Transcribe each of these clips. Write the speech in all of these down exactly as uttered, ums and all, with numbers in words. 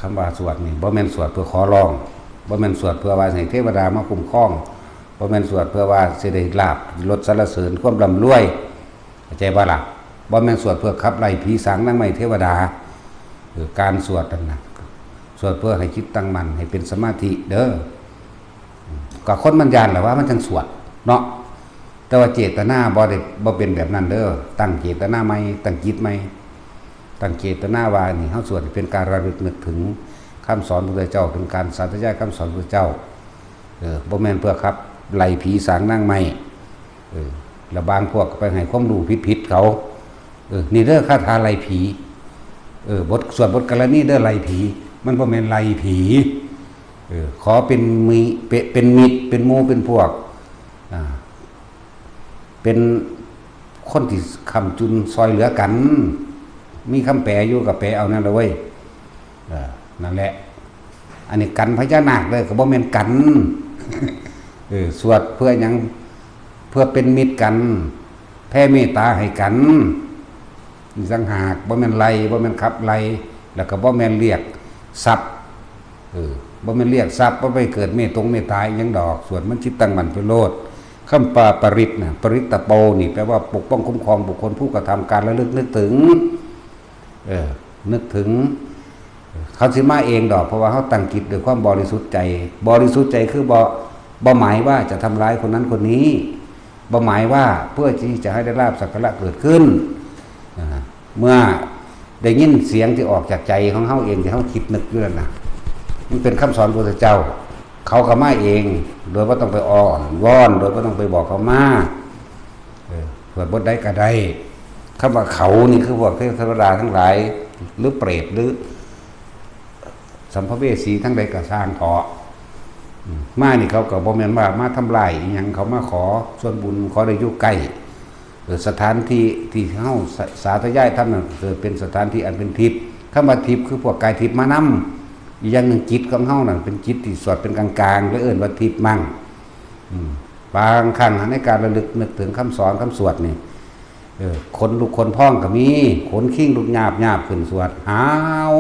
คำว่าสวดนี่บ่แม่นสวดเพื่อขอร้อง บ่แม่นสวดเพื่อว่าให้เทวดามาคุ้มครอง บ่แม่นสวดเพื่อว่าสิได้ลาภยศสรรเสริญความร่ำรวย เข้าใจบ่ล่ะ บ่แม่นสวดเพื่อขับไล่ผีสางนางไม้เทวดา คือการสวดนั่นนะ สวดเพื่อให้จิตตั้งมั่น ให้เป็นสมาธิเด้อ ก็คนมันย้านแหละว่ามันจังสวดเนาะ แต่ว่าเจตนาบ่ได้ บ่เป็นแบบนั้นเด้อ ตั้งเจตนาใหม่ ตั้งจิตใหม่ ตั้งเจตนาว่านี่เฮาสวดเป็นการระลึกนึกถึงคำสอนพระพุทธเจ้า เป็นการสาธยายคำสอนพระพุทธเจ้า เออ บ่แม่นเพื่อขับไล่ผีสางนางไม้ เออ แล้วบางพวกก็ไปให้ความรู้ผิดๆเขา เออ นี่เด้อคาถาไล่ผี เออ บทสวดบทกรณีเด้อไล่ผี มันบ่แม่นไล่ผี เออ ขอเป็นมิ เป็น เป็นมิตร เป็นหมู่ เป็นพวก อ่า เป็นคนที่ค้ำจุนซอยเหลือกัน มีคำแปลอยู่ก็แปลเอานั่นละเว้ย เออ นั่นแหละ อันนี้กันพญานาคเลยก็บ่แม่นกัน เออ สวดเพื่อหยัง เพื่อเป็นมิตรกัน แผ่เมตตาให้กัน นี่ต่างหาก บ่แม่นไล่ บ่แม่นขับไล่ แล้วก็บ่แม่นเรียกทรัพย์ เออ บ่แม่นเรียกทรัพย์ บ่ไปเกิดเมตตงเมตตาอิหยังดอก สวดมันจิตตั้งมั่นไปโลด คำว่าปริตรนะ ปริตตะโปนี่แปลว่าปกป้องคุ้มครองบุคคลผู้กระทำการระลึกนึกถึง เออ นึกถึง เขาสิมาเองดอก เพราะว่าเขาตั้งจิตด้วยความบริสุทธิ์ใจ บริสุทธิ์ใจคือบ่ บ่หมายว่าจะทำร้ายคนนั้นคนนี้ บ่หมายว่าเพื่อที่จะให้ได้ลาภสักการะเกิดขึ้น อ่า เมื่อได้ยินเสียงที่ออกจากใจของเขาเองที่เขาคิดนึกอยู่นั่นนะ มันเป็นคำสอนพระพุทธเจ้า เขาก็มาเอง โดยบ่ต้องไปอ้อนวอน โดยบ่ต้องไปบอกเขามา เออ สวดบทใดก็ได้ คำว่าเขานี่คือพวกเทวดาทั้งหลาย หรือเปรต หรือสัมภเวสีทั้งใดก็ซ่างเถาะ อืม มานี่เขาก็บ่แม่นว่ามาทำลายอิหยัง เขามาขอส่วนบุญ ขอได้อยู่ใกล้ เออ สถานที่ที่เฮาสา สาธยายธรรมนั่นเกิดเป็นสถานที่อันเป็นทิพย์ คำว่าทิพย์คือพวกกายทิพย์มานำ อีกอย่างหนึ่งจิตของเฮานั่นเป็นจิตที่สวดเป็นกลางๆ และเอิ้นว่าทิพย์มั่ง อืม บางครั้งในการระลึกนึกถึงคำสอนคำสวดนี่ เออ ขนลุกขนพองก็มี ขนคิงลุกหยาบๆ ขึ้นสวด หาว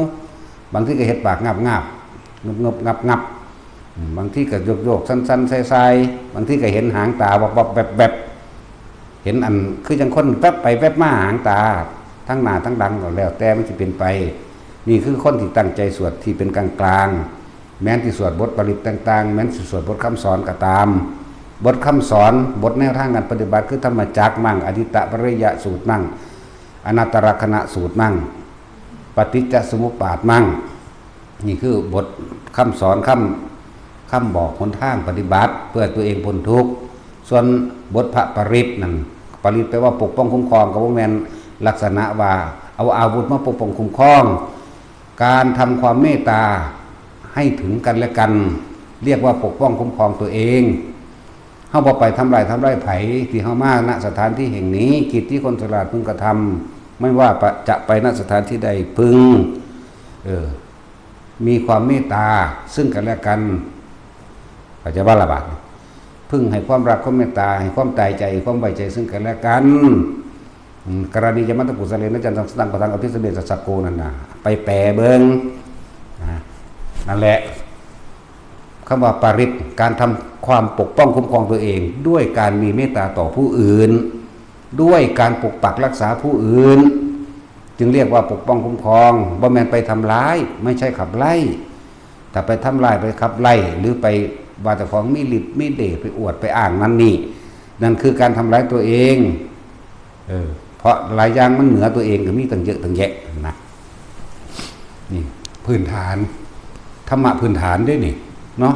บางทีก็เฮ็ดปากงับๆ งึบๆ งับๆ อืม บางทีก็โยกๆ สั่นๆ ส่ายๆ บางทีก็เห็นหางตาวับๆ แวบๆ เห็นอันคือจังคนแวบไปแวบมาหางตา ทั้งหน้าทั้งหลังก็แล้วแต่มันสิเป็นไป นี่คือคนที่ตั้งใจสวดที่เป็นกลางๆ แม้นสิสวดบทปริตรต่างๆ แม้นสิสวดบทคำสอนก็ตาม บทคำสอน บทแนวทางการปฏิบัติคือธรรมจักรมั่ง อทิตตปริยสูตรมั่ง อนัตตลักษณสูตรมั่ง ปฏิจจสมุปบาทมั่ง นี่คือบทคำสอน คำ คำบอกหนทางปฏิบัติเพื่อตัวเองพ้นทุกข์ ส่วนบทพระปริตรนั่น ปริตรแปลว่าปกป้องคุ้มครอง ก็บ่แม่นลักษณะว่าเอาอาวุธมาปกป้องคุ้มครอง การทำความเมตตาให้ถึงกันและกัน เรียกว่าปกป้องคุ้มครองตัวเอง เฮาบ่ไปทำลายทำลายไผ ที่เฮามา ณ สถานที่แห่งนี้ กิจที่คนฉลาดพึงกระทำ ไม่ว่าปะ จะไป ณ สถานที่ใด พึง เออ มีความเมตตาซึ่งกันและกัน เข้าใจบ่ล่ะบาดนี้ พึงให้ความรักความเมตตา ให้ความตายใจ ความไว้ใจซึ่งกันและกัน อืม กรณียมัตตกุสเลนะจันทังสตังปะทังอภิสเมสสะสักโก นั่นน่ะ ไปแปลเบิ่ง นะ นั่นแหละ คำว่าปริตร การทำความปกป้องคุ้มครองตัวเอง ด้วยการมีเมตตาต่อผู้อื่น ด้วยการปกปักรักษาผู้อื่น จึงเรียกว่าปกป้องคุ้มครอง บ่แม่นไปทำร้าย ไม่ใช่ขับไล่ ถ้าไปทำร้าย ไปขับไล่ หรือไปว่าเจ้าของมีฤทธิ์มีเดช ไปอวดไปอ้างนั่นนี่ นั่นคือการทำร้ายตัวเอง เออ เพราะหลายอย่างมันเหนือตัวเองก็มีตั้งเยอะตั้งแยะนะ นี่พื้นฐาน ธรรมะพื้นฐานเด้นี่ เนาะ